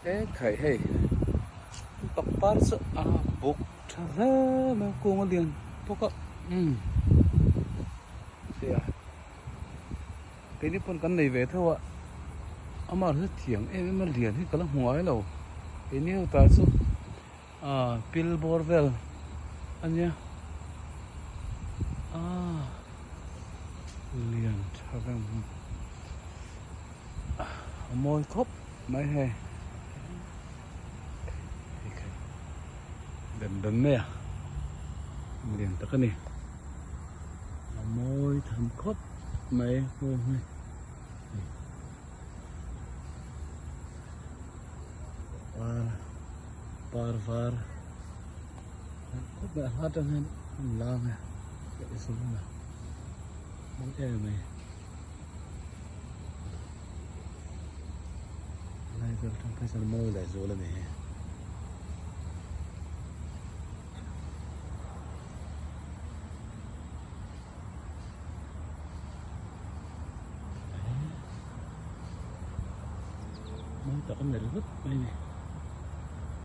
E khai hei pangpar chu a buk tha hle mai a kung a lian bawk a umm hria keini pawn kan nei ve tho a amah hi thiang em em a lian hi ka la hmu ngai lo keini ho tah chu ah pil bawr vel a nia ah lian tha reng a mawi khawp mai hei bem bem mai a lian tak a ni a mawi tham khawp mai hei par par var khawp mai a hla atang hian an lang a mawi em mai. Lai vel tang phei chuan mawi leh zual a ni hi. Mawi tak a ni ringawt mai a ni.